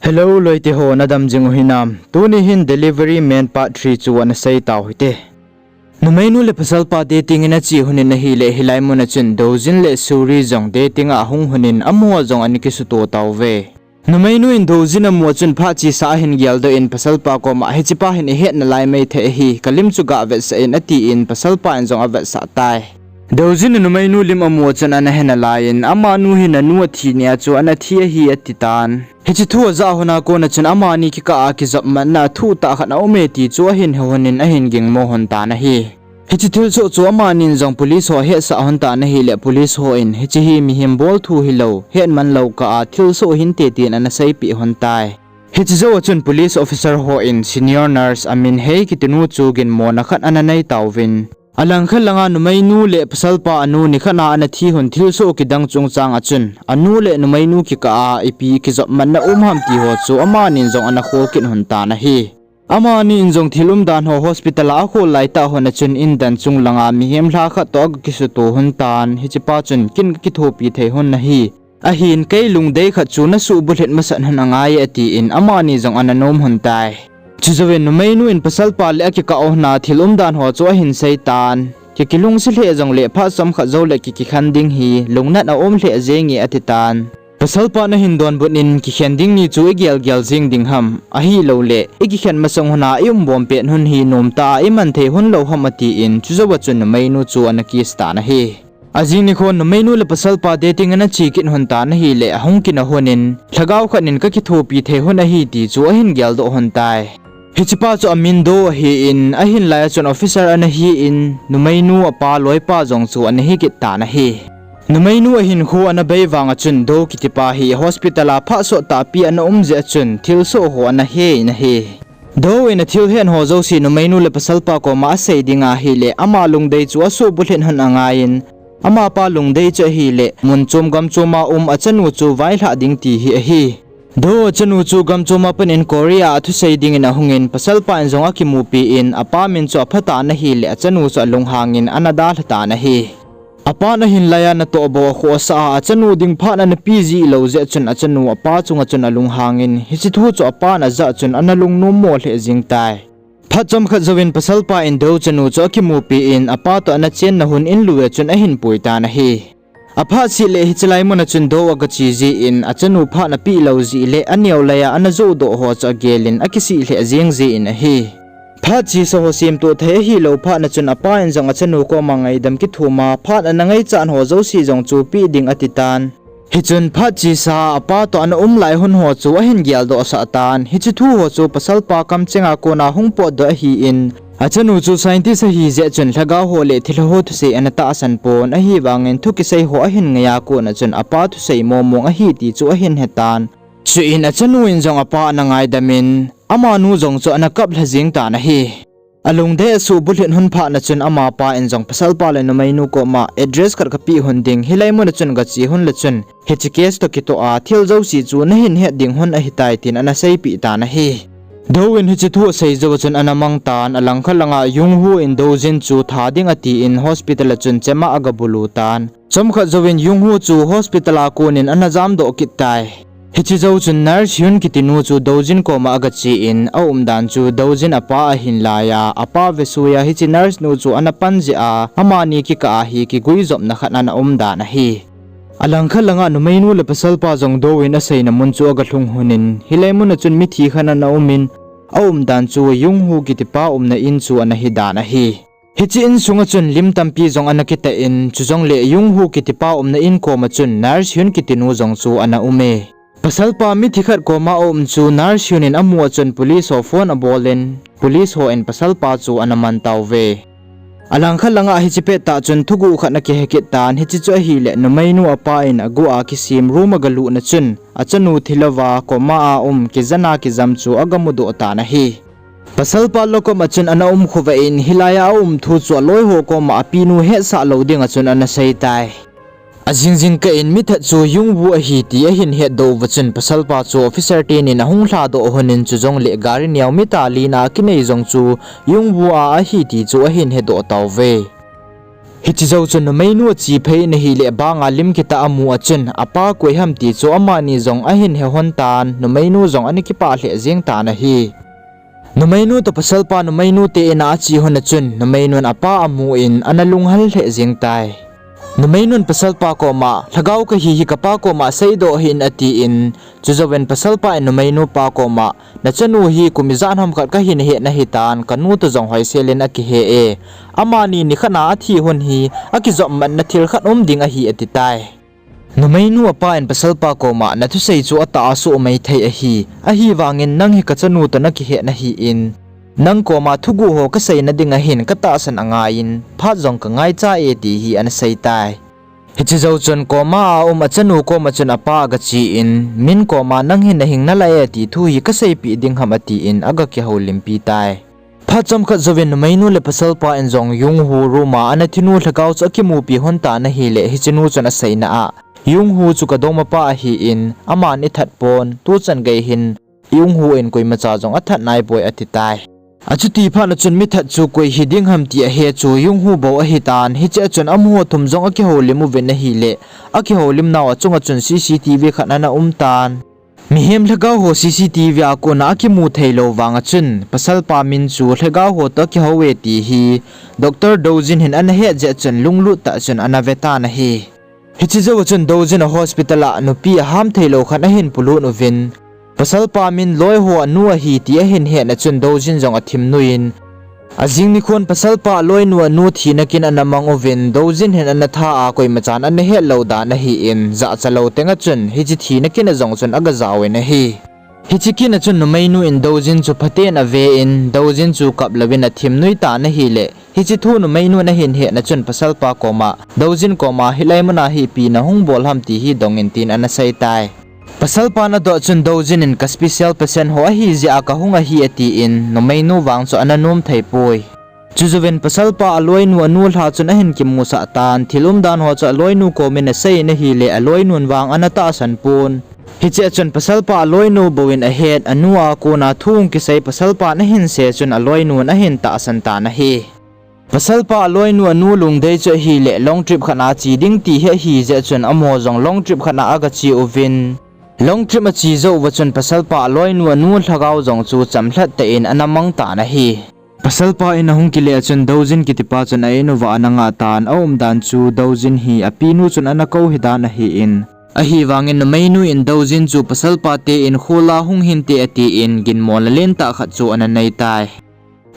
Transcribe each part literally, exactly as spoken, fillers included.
Hello loite ho, nadam jing u hinam? Tuni hin Delivery Man Part three chu ana sei tau hite. Numeinu le pasalpa dating in ache hun in ahile, hilai mun a chun Dojin le Suri jong dating a ahung hun in amaho jong ana kisuto tauve. Numeinu in Dojin amu a chun phat chesa ahin geldoh in pasalpa koma, hichepa hin ihet nalai maithei ahi, kalim chu gavetsah in, atin pasalpa in jong avetsah tai. Dojin in numeinu lim amu a chun ana he nalai in, amanu hin anu athi nia chu ana thi ahi atitan. Hiche thu ajah hun a kona chun amani kikah a kijopmatna athuh tah khat aume ti chu ahin he hun in ahin gingmo hun tan ahi. Hiche thilsoh chu amanin jong police ho ahetsah hun tan ahile, police hon hiche hi mihem bol thu hilou, hetman lou kah a thilsoh hinte tin ana seipeh hun tai. Hiche jou a chun police officer hon senior nurse Amin Hei kitinu chu ginmona khat ana nei tauvin, alangkhat langa numeinu le pasalpa anu nikhat a ana thi hun thilsoh kidang chungchang a chun anu le numeinu kikah a ipi kijopmatna um ham ti ho chu amanin jong ana khol kit hun tan ahi. Amani in jong thil umdan ho hospital a akhol laitah hun a chun indan chung langa mihem lha khat toh aga kisuto hun tan, hichepa chun kin kakithopi thei hun ahi. Ahin kei lungdei khat chu nasuh bulhit masat hun angai e, atin amani jong ana nom hun tai. Chujouvin numeinu in pasalpa le akikah un a thil umdan ho chu ahin seitan. Ki kilungset lheh jongle phat chomkhat joule ki kikhen ding hi lungnat aum lheh jenge atitan. Pasalpan ahin donbut in kikhen ding ni chu igelgel jeng ding ham, ahiloule ikikhen masang hun a ium bom pet hun hi nomtah a iman thei hun lou ham atin, chujouva chun numeinu chu ana kiss tan ahi. Ajing nikho numeinu le pasalpa dating in ache kit hun tan ahile, ahung kina hun in lhagao khat in kakithopi thei hun ahi ti chu ahin geldoh hun tai. Hichepa chu amin Do ahin, ahinlai a chun officer ana hin, numeinu apa loipa jong chu ana hi kit tan ahi. Numeinu ahinkho ana bei vang a chun Do kitipa hi hospital a phat sottahpi ana um jeh a chun thilsoh ho ana he in ahi. Do in athil het ho jouse numeinu le pasalpa koma asei ding ahile, ama lungdei chu asuh bulhit hun angaiyin, amapa lungdei chu ahile mun chom gam chom a um achanu chu vailhah ding ti hi ahi. Do achanu chu gam chom a pat in Korea a thusei dingin ahungin, pasalpa in jong akimupi in, apa min chu apha tan ahile achanu chu alunghangin ana dalha tan ahi. Apan ahinlai a natoh bou akhohsah a, achanu ding phat ana pe jilou jeh chun achanu apa chunga chun alunghangin, hiche thu chu apan ajah chun ana lungnommo lheh jeng tai. Phat chomkhat jouvin pasalpa in Do chanu chu akimupi in, apa toh ana chenna hun in lui a chun ahin pui tan ahi. Aphat seh le hiche lai mun a chun Do aga che jin, achanu phat ana pe lou jeh le aneo lai a ana johdoh ho chu agelin akisih lheh jeng jin ahi. Phat chesa ho semtoh thei ahilou phat na chun apa in jong achanu koma ngaidam kithum a, phat ana ngaichat ho jouse jong chu pe ding ati tan. Hichun phat chesa apa toh ana um lai hun ho chu ahin geldoh sah tan. Hiche thu ho chu pasalpa kamcheng a kona hung potdoh ahin, achanu chu scientist ahi jeh chun lhagao ho le thilha ho thusei ana tahsan pon, ahivangin thu kisei ho ahin ngai a kona chun apa thusei momong ahi ti chu ahin he tan. Chuin achanu in jong apa ana ngaidam in, amanu jong chu ana kap lha jeng tan ahi. Alungdei asuh bulhit hun phat na chun amapa in jong pasalpa le numeinu koma address khat kapeh hun ding, hilai mun a chun gache hun le chun hiche case toh kitoh a thil jouse chu nahin het ding hun ahitai tin ana seipeh tan ahi. Do in hiche thu asei jou a chun ana mang tan, alangkhat langa Jung Woo in Do Jin chu tha ding atin hospital a chun chema aga bulu tan. Chomkhat jouvin Jung Woo chu hospital a konin ana jamdoh kit tai. Hiche jou chun nurse Hyun kiti nu chu Do Jin koma aga chen, aumdan chu Do Jin apa ahin lai a, apa vesuia hiche nurse nu chu ana pan jeh a, amani kikah a hi kiguijopna khat ana umdan ahi. Alangkhat langa numeinu le pasalpa jong Do in aseina mun chu aga lhung lhonin, hilai mun a chun mithi khat ana umin, aumdan chu Jung Woo kitipa umna in chu ana hidan ahi. Hiche insunga chun lim tampi jong ana kitah in, chujongle Jung Woo kitipa umna in koma chun nurse Hyun kiti nu jong chu ana ume. Pasalpa mithi khat koma aum chu nurse Hyun in amu a chun police ho phone abolin, police hon pasalpa chu ana man tauve. Alangkhat langa hiche pettah chun thuguh khat ana kihe kit tan, hiche chu ahile numeinu apa in aguh a kisem room aga lutna chun achanu thilouva coma a um kijana kijam chu aga mudoh tan ahi. Pasalpa lockup a chun ana umkhova in, hilai a aum thu chu aloiho koma apinu hetsah lou dinga chun ana seitai. Ajing jingkah in mithat chu Jung Woo ahi ti ahin hetdoh uva chun pasalpa chu officer tenin ahung lhadoh lhonin, chujongle gari neo meter lina kinei jong chu Jung Woo a ahi ti chu ahin hedoh tauve. Hiche jou chun numeinu ache phei in ahile banga lim kitah amu a chun apa koi ham ti chu amani jong ahin he lhon tan, numeinu jong ana kipah lheh jeng tan ahi. Numeinu toh pasalpa numeinu te in a ache lhon a chun numeinun apa amu in ana lunghal lheh jeng tai. Numeinun pasalpa koma, "Lhagao kahi hi kapa koma seidoh hih in," atin, chujouvin pasalpa in numeinu pa koma, "Nachanu hi kum ijat ham khat kahin het nahitan, kanu toh jong hoisel in akihe e. Amani nikhat a athi lhon hi akijopmatna thil khat um ding ahi," ati tai. Numeinu apa in pasalpa koma, "Nathusei chu atah a suh maithei ahi. Ahivangin nang hi kachanu toh nakihet nahin, nang koma thuguh ho kaseina ding ahin katahsan angaiyin, phat jong kangaicha e," ti hi ana sei tai. Hiche jou chun coma a um achanu koma chun apa agache in, "Min koma nang hin nahing nalai e ti thu hi kaseipeh ding ham," atin aga kihoulimpi tai. Phat chomkhat jouvin numeinu le pasalpa in jong Yunghu room a anathinu lhagao chu akimupi lhon tan ahile hichenu chun aseina a, "Yunghu chu kadongmapa ahin, aman ithat pon, tuchan gei hin Yunghu in koimacha jong athat naipoi," ati tai. Achuti phat a chun mithat chu koi hiding ham ti ahe chu Yunghu bou ahitan, hichea chun amaho thum jong akihoulim uvin ahile, akihoulim nau achunga chun C C T V khat ana um tan. Mihem lhagao ho C C T V a kona akimu theilou vanga chun pasalpa min chu lhagao ho toh akihou e ti hi Doctor Dojin hin ana het jeh chun lunglut tah chun ana ve tan ahi. Hiche jou a chun Dojin a hospital a nupi aham theilou khat ahin polut uvin, pasalpa min loiho anu ahi ti ahin hetna chun Dojin jong athim nuiyin, ajing nikhon pasalpa loinu anu thina kin ana mang uvin, Dojin hin ana tha a koimachan ana hetlou dan ahin, jahcha lou tenga chun hiche thina kin a jong chun aga jaovin ahi. Hiche kin a chun numeinu in Dojin chu phaten ave in, Dojin chu kap louvin athim nui tan ahile, hiche thu numeinun ahin hetna chun pasalpa koma, Dojin koma, "Hilai muna hi ipi nahung bol ham ti hi dongin," tin ana sei tai. Pasalpan adoh chun Dojin in, "Ka special patient ho ahi jeh a kahung ahi," atin, numeinu vang chu ana nom thei poi. Chujouvin pasalpa aloinu anu lha chun ahin kimusah tan, thil umdan ho chu aloinu komin asei in ahile, aloinun vang ana tahsan pon. Hichea chun pasalpa aloinu bou in ahet, anu a kona thu hung kisei pasalpan ahin sei chun aloinun ahin tahsan tan ahi. Pasalpa aloinu anu lungdei chu ahile long trip khat a che ding ti hi ahi jeh chun amaho jong long trip khat a aga che uvin, long trip ache jou uva chun pasalpa aloinu anu lhagao jong chu chamlhat tah in ana mang tan ahi. Pasalpa in ahung kile a chun Dojin kitipa chun a in uva ana ngah tan, aumdan chu Dojin hi apinu chun ana kou hidan ahin, ahivangin numeinu in Dojin chu pasalpa te in khola hung hinte atin, ginmo lalen tah khat chu ana nei tai.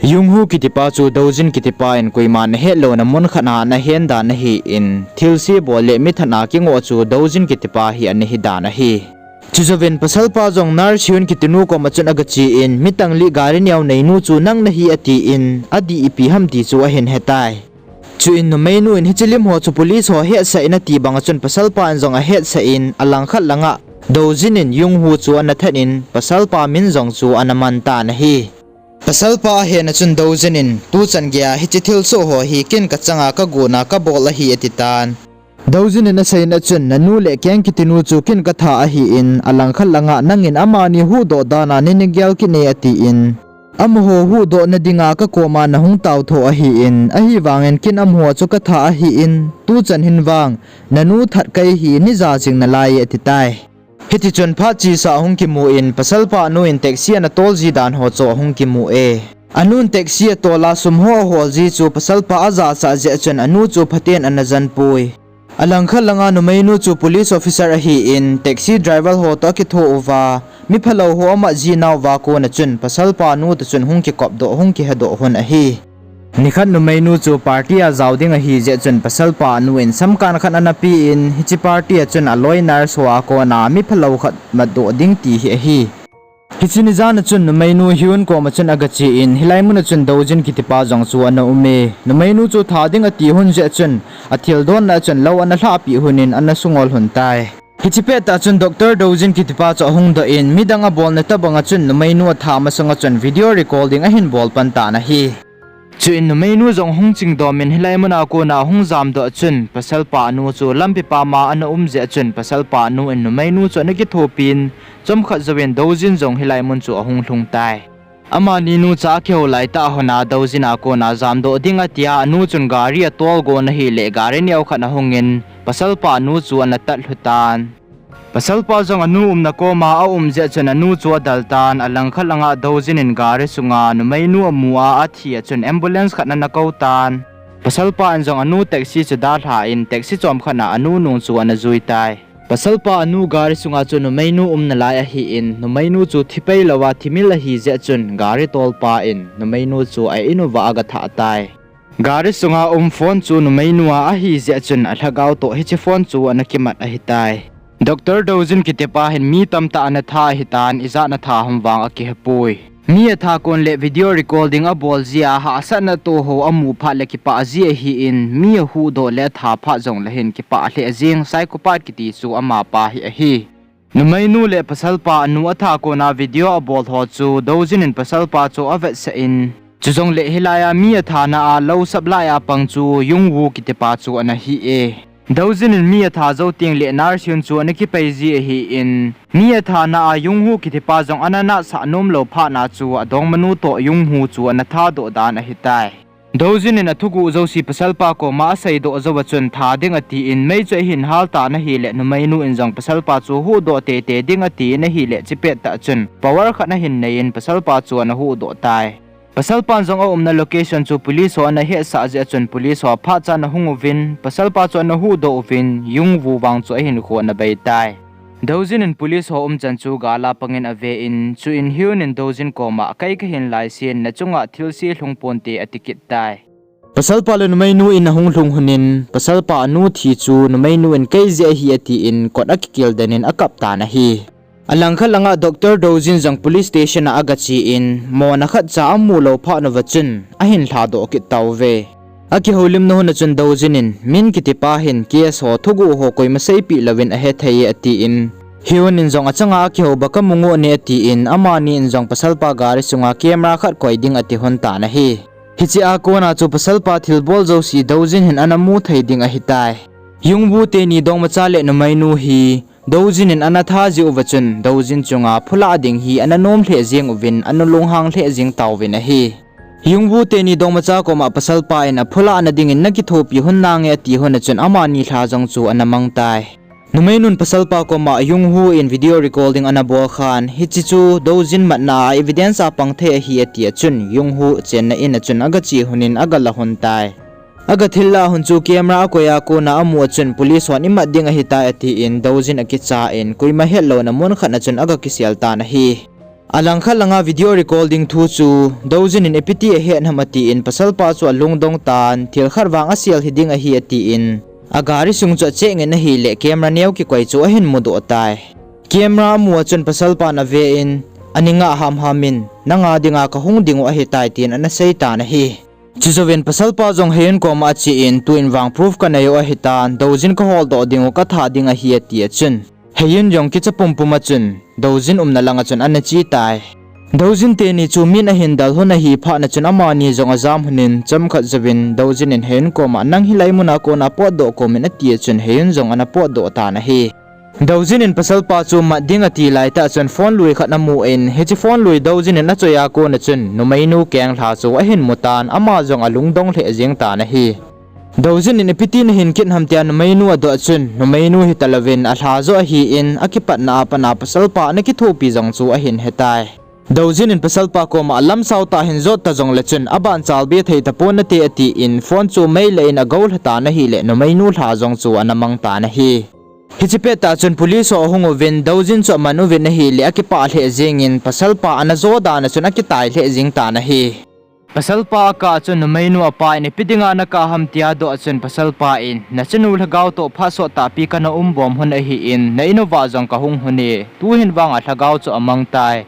Yunghu kitipa chu Dojin kitipa in koiman ahetlouna mun khat a ana hen dan ahin, thilse bol le mithat a kingoh chu Dojin kitipa hi ana hidan ahi. Chujouvin pasalpa jong nurse Hyun kitinu koma chun aga che in, mi tanglih gari neo neinu chu nang nahi atin, adih ipi ham ti chu ahin hetai. Chuin numeinu in hiche lim ho chu police ho hetsah in ati banga chun pasalpa in jong ahetsah in, alangkhat langa Dojin in Yunghu chu ana that in, pasalpa min jong chu ana man tan ahi. Pasalpa ahena chun Dojin in, "Tuchan geiya hiche thilsoh ho hi kin kachanga kagona kabol ahi," ati tan. Dojin in aseina chun, "Nanu le keng kitinu chu kin katha ahin, alangkhat langa nangin amani huhdoh dana neina gel kit e," atin, "Amaho huhdohna dinga kakoma nahung taotho ahin, ahivangin kin amaho chu katha ahin, tuchan hin vang nanu that kei hi neija jing nalai," ati tai. Hitichun phat chesa ahung kimu in, pasalpa nu in taxi ana tol ji dan ho chu ahung kimu e. Anun taxi atola sum ho ahol ji chu pasalpa ajachat jeh chun anu chu phaten ana jan poi. Alangkhat langa numeinu chu police officer ahin, taxi driver ho toh akitho uva, mi phalou ho amat ji nauva kona chun pasalpa nu toh chun hung kikopdoh, hung kihedoh lhon ahi. Nikhat numeinu chu party a jao ding ahi jeh chun pasalpa nu in samkan khat ana pen, hiche party a chun aloi nurse ho a kona mi phalou khat matdoh ding ti hi ahi. Hiche ni jan a chun numeinu Hyun koma chun aga che in, hilai mun a chun Dojin kitipa jong chu ana um e. Numeinu chu tha ding ati lhon jeh chun, athildonna a chun lou ana lhahpeh lhon in ana sungol lhon tai. Hiche pettah chun Doctor Dojin kitipa chu ahung doh in, midang abolna tobang a chun numeinu atha masang a chun video recording ahin bol pan tan ahi. Chuin numeinu jong hung chingdom in hilai mun a kona hung jamdoh chun, pasalpa nu chu lampi pam a ana um jeh chun, pasalpa nu in numeinu chu ana kithopin, chomkhat jouvin Dojin jong hilai mun chu ahung lhung tai. Amani nu cha akihou laitah hon a Dojin a kona jamdoh ding atia anu chun gari atol gon ahileh gari neokhat ahungin pasalpa anu chu ana tatlhu tan. Pasalpa jong anu umna koma aum jeh chun anu chu adel tan, alangkhat langa Dojin in gari sunga numeinu amu a athi a chun ambulance khat ana kou tan. Pasalpa in jong anu taxi chu dalha in taxi chomkhat a anu nung chu ana jui tai. Pasalpa anu gari sunga chu numeinu um nalai ahin, numeinu chu thi pei louva thimil ahi jeh chun gari tolpa in numeinu chu a in uva aga thah tai. Gari sunga um phone chu numeinu a ahi jeh chun alhagao toh hiche phone chu ana kimat ahitai. Doctor Dojin kitipa hin mi tamtah ana tha ahitan, ijat ana tha ham vang akihepoi. Mi atha kon le video recording abol jia hahsatna tohou amu phat le kipah ji ahin, mi ahuhdoh le atha phat jongle hin kipah lheh jeng psychopath kiti chu amapa hi ahi. Numeinu le pasalpa anu atha kona video abol ho chu Dojin in pasalpa chu avetsah in, chujongle hilai a mi athana a lou sap lai a pang chu Yungwoo kitipa chu ana hi e. Dojin in mi atha jou tengle nurse Hyun chu ana kipei ji ahin, mi athana a Yungwoo kitipa jong ana nasah nomlou phatna chu adongmanu toh Yungwoo chu ana thadoh dan ahitai. Dojin in athuguh jouse pasalpa koma aseidoh jouva chun tha ding atin mei chu ahin hal tan ahile numeinu in jong pasalpa chu huhdoh teitei ding atin ahile hiche pettah chun power khat ahin nei in pasalpa chu ana huhdoh tai. Pasalpan jong aumna location chu police ho ana hetsah jeh a chun police ho phatcha ana hung uvin, pasalpa chu ana huhdoh uvin, Yungwoo vang chu ahinkho ana bei tai. Dojin in police ho umchan chu gal a pangin ave in, chuin Hyun in Dojin koma, kei kahin laisen, nachunga thilse lhung ponte ati kit tai. Pasalpa le numeinu in ahung lhung lhonin, pasalpa anu thi chu numeinu in kei jeh ahi atin kot akikel den in akap tan ahi. Alangkhat langa Doctor Dojin jong police station a agache in, mona khatcha amu lou phat uva chun ahin lhadoh kit tauve. Akihoulimna hun a chun Dojin in, Min kitipa hin case ho thuguh ho koima seipeh louvin ahethei e atin, Hyun in jong achanga akihouba kamu ngoh ne atin, amani in jong pasalpa gari sunga camera khat koi ding ati lhon tan ahi. Hiche a kona chu pasalpa thilbol jouse Dojin hin ana mu thei ding ahitai. Yungwoo teni dongmacha le numeinu hi Dojin in ana tha jeh uva chun Dojin chunga phulah ding hi ana nom lheh jeng uvin, ana lunghang lheh jeng tauvin ahi. Yungwoo teni dongmacha koma pasalpa in aphulahna dingin nakithopi lhon nange ati lhon a chun amani lha jong chu ana mang tai. Numeinun pasalpa koma Yungwoo in video recording ana bol khan, hiche chu Dojin matna a evidence a pang thei ahi ati a chun, Yungwoo chenna in a chun agache lhonin agala lhon tai. Aga thil lah lhon chu camera akoi a kona amu a chun police hon imat ding ahitai atin Dojin akicha in, koima hetlouna mun khat na chun aga kisel tan ahi. Alangkhat langa video recording thu chu Dojin in ipiti ahet ham atin pasalpa chu alungdong tan, thil khat vang asel hiding ahi atin, agari sung chu acheck in ahile camera neo kikoi chu ahin mudoh tai. Camera amu a chun pasalpan ave in, ani ngah hamham in, nanga dinga kahung dingu ahitai tin ana sei tan ahi. Chujouvin pasalpa jong Hyun koma ache in, tuin vang proof kanei u ahitan, Dojin kaholdoh dingu katha ding ahi ati a chun, Hyun jong kicha pumpum a chun Dojin umna langa chun ana che tai. Dojin teni chu min ahin del lhon ahi phat na chun amani jong ajam lhonin chomkhat jouvin Dojin in Hyun koma nang hilai muna kona potdoh komin ati a chun Hyun jong ana potdoh tan ahi. Dojin in pasalpa chu mat ding ati laitah chun phone lui khat amu in, hiche phone lui Dojin in achoi a kona chun numeinu kenglha chu ahin mutan, ama jong alungdong lheh jeng tan ahi. Dojin in ipiti nahin kit ham tia numeinu adoh chun, numeinu hitalouvin alha joh ahin, akipatna a pat a pasalpa ana kithopi jong chu ahin hetai. Dojin in pasalpa koma alamsao tah hin jot ta jongle chun, abanchalbe thei tapon nate atin, phone chu meilha in agou lha tan ahile, numeinu lha jong chu ana mang tan ahi. Hiche pettah chun police ho ahung uvin, Dojin chu aman uvin ahile, akipah lheh jengin, pasalpa ana jo dan a chun akitai lheh jeng tan ahi. Pasalpa akah a chun numeinu apa in ipi dinga nakah ham tia adoh chun pasalpa in, nachanu lhagao toh phat sot tahpi kana um bom lhon ahin, na in uva jong kahung lhone, tuhin vanga lhagao chu amang tai.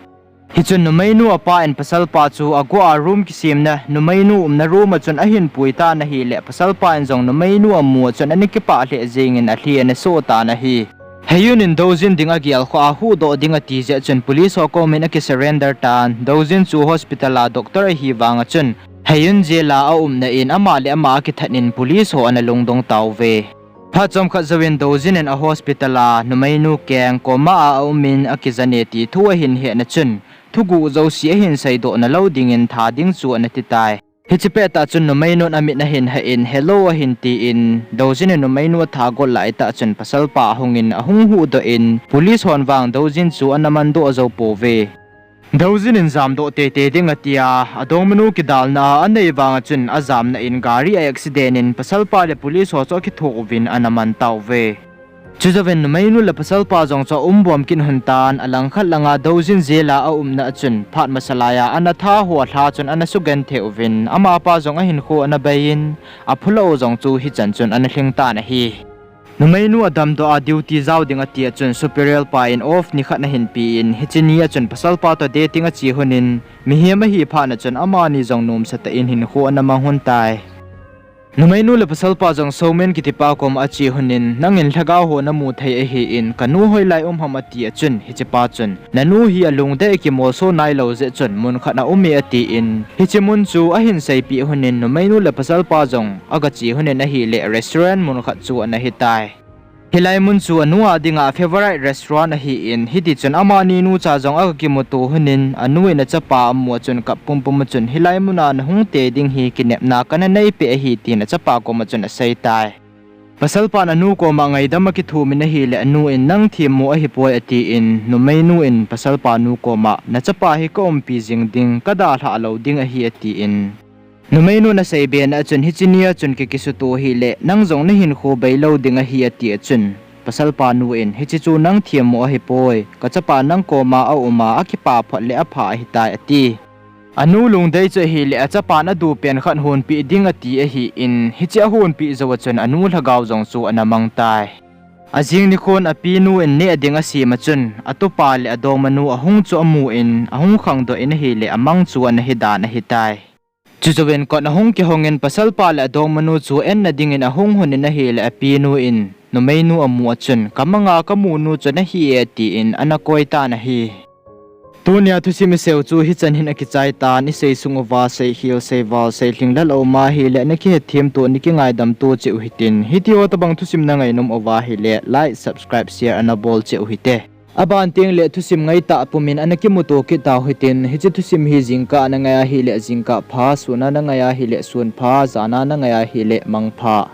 Hichun numeinu apa in pasalpa chu aguh a room kisemna, numeinu umna room a chun ahin pui tan ahile, pasalpa in jong numeinu amu a chun ana kipah lheh jengin alhi ana soh tan ahi. Hyun in Dojin ding agel khoh a huhdoh ding ati jeh chun police ho komin akisurrender tan, Dojin chu hospital a doctor ahi vang a chun, Hyun jail a aumna in ama le ama akithat in police ho ana lungdong tauve. Phat chomkhat jouvin Dojin in a hospital a numeinu keng coma a aumin akijane ti thu ahin hehna chun, thuguh jouse ahin seidoh nalou dingin tha ding chu ana titai. Hiche pettah chun numeinun amit ahin hah in, hello ahin tin, Dojin in numeinu atha gol laitah chun pasalpa ahungin ahung huhdoh in, police hon vang Dojin chu ana mandoh jou pouve. Dojin in jamdoh teitei ding atia, adongmanu kidalna a anei vanga chun ajamna in gari a accident in pasalpa le police ho chu akithoh uvin ana man tauve. Chujouvin numeinu le pasalpa jong chu aumbom kit lhon tan, alangkhat langa Dojin jail a aumna a chun phat masa laiya ana tha ho alha chun ana sugenthei uvin, amapa jong ahinkho ana bei in, aphulou jong chu hichan chun ana lhing tan ahi. Numeinu adamdoh a duty jao ding ati a chun superior pa in off nikhat ahin pe in, hiche ni a chun pasalpa toh dating ache lhonin, mihem ahi phatna chun amani jong nomsatah in hinkho ana mang lhon tai. Numeinu le pasalpa jong Somen kitipa koma ache lhonin, nangin lhagao ho namu thei ahin, kanu hoilai um ham ati a chun, hichepa chun, nanu hi alungdei a kimolso nailou jeh chun mun khat a aume atin, hiche mun chu ahin seipeh lhonin, numeinu le pasalpa jong agache lhonin ahileh restaurant mun khat chu ana hitai. Hilai mun chu anu a dinga favourite restaurant ahin, hitichun amani nucha jong aga kimuto lhonin, anu in achapa amu a chun kap pumpum a chun, hilai muna nahung tei ding hi kinepna kana neipeh ahi tin achapa koma chun aseitai. Pasalpan anu koma ngaidam akithumin ahileh anu in nang themmo ahipoi atin, numeinu in pasalpa nu koma nachapa hi kaumpi jing ding, kadalhah lou ding ahi atin. Numeinun aseibena a chun hiche nia chun kikisuto hileh nang jong nahinkho beilou ding ahi ati a chun, pasalpa nu in hiche chu nang themmo ahipoi, kachapa nang koma auma akipa phot leh apha ahitai ati. Anu lungdei chu ahileh achapan adupen khat honpeh ding ati ahin, hiche ahonpeh jou a chun anu lhagao jong chu ana mang tai. Ajing nikhon apinu in neh ding asem a chun, atupa le adongmanu ahung chu amun, ahung khangdoh in ahileh amang chu ana hidan ahitai. Chujouvin kot ahung kihongin pasalpa le adongmanu chu enna dingin ahung lhonin ahileh apinu in numeinu amu a chun, kamanga kamunu chu nahi e atin ana koitan ahi. Tunia thusim iseiu chu hichan hin akichai tan, isei sung uva seikhel, seival, seilhing lal aum ahileh nakihetthemto, nakingaidamto cheh u hitin, hitiho tobang thusim nangainom uva ahileh like, subscribe, share ana bol cheh u hite. Aban tengleh thusim ngaitah pumin ana kimuto kit tau hitin, hiche thusim hi jingkah a nangai ahileh jingkah pha, suna nangai ahileh sun pha, jana nangai ahileh mang pha.